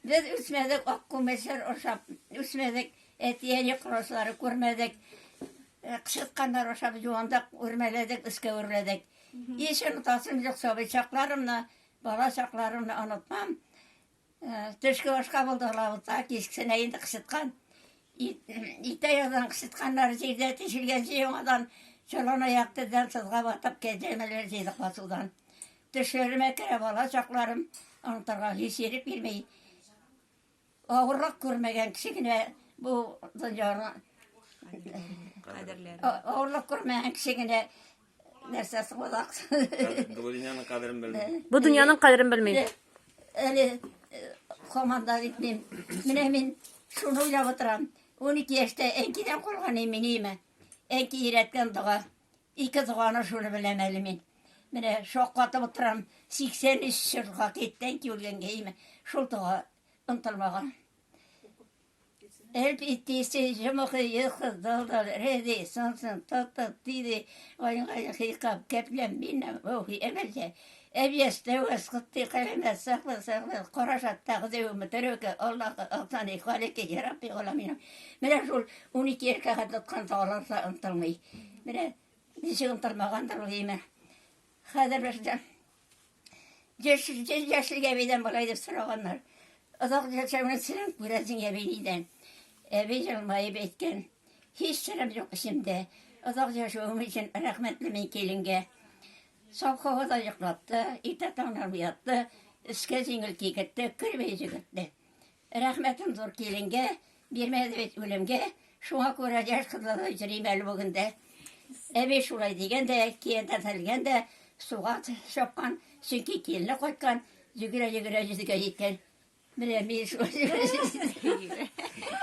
Без үсмәдек, ак күмәчләр ашап үсмәдек, әти-әни кораслары күрмәдек. Э, кычытканнар ашап юандык, үрмәләдек, өскә үрләдек. Һич онытасым юк сабый чакларымны, бала чакларымны онытмам. Э, төшке ашка булды алабута, кичкесенә инде кычыткан. Итә яздан кычытканнар җирдә тишелгәнче яңадан чолан аяк тездән сызга батып кәҗәмәләр җыйдык басудан. Төшләремә керә бала чакларым, онытырга һич ирек бирми. Авырлык күрмәгән кеше генә бу дөньяны Кадерләр. Авырлык күрмәгән кеше генә нәрсә сулак. Бу дөньяның кадерен белми. Бу дөньяның кадерен белми. Әле команда итмим. Менә мин шуны уйлап утырам. 12 яшьтә әнкидән калган имениме? Әнки өйрәткән дога. Ике доганы шуны беләм әле мин. Менә шаккатып утырам. 83 елга китте әнки үлгәнгә име. Шул дога онытылмаган. Элп иттиси, жымыкы, йыхы, дылдыл, реди, сынсын, тыты, тиди, гайын-гайын, хикап, кәпләм, миннәм, вәүхи, әмәлҗә, әбьяс, тәвәс, кытти, каләмәс, саклы, саклы, карашат, тәгъзиү, мөтәрәүкә, Аллаһы, Ахсани, Халики, Ярабби, Галамина. Менә шул 12 рәкәгать тоткан догалар да онытылмый. Менә ничек онытылмагандыр ул име. Хәзер бердән 100 яшьлек әбидән болай дип сораганнар. Озак яшәүнең серен күрәсең әби нидән? Әби елмаеп әйткән. Һич серем юк эчемдә. Озак яшәвем өчен рәхмәтле мин киленгә. Саф һавада йоклатты, иртә таңнан уятты, өскә җиңел кигертте, керми җөгертте. Рәхмәтем зур киленгә, бирмәде бит үлемгә, шуңа күрә яшь кызларда йөрим әле бүген дә. Әби шулай дигән дә, киянтә сәлгән дә, суга чапкан, чөнки килене кайткан, йөгерә-йөгерә йөзгә җиткән. Менә мин шулай.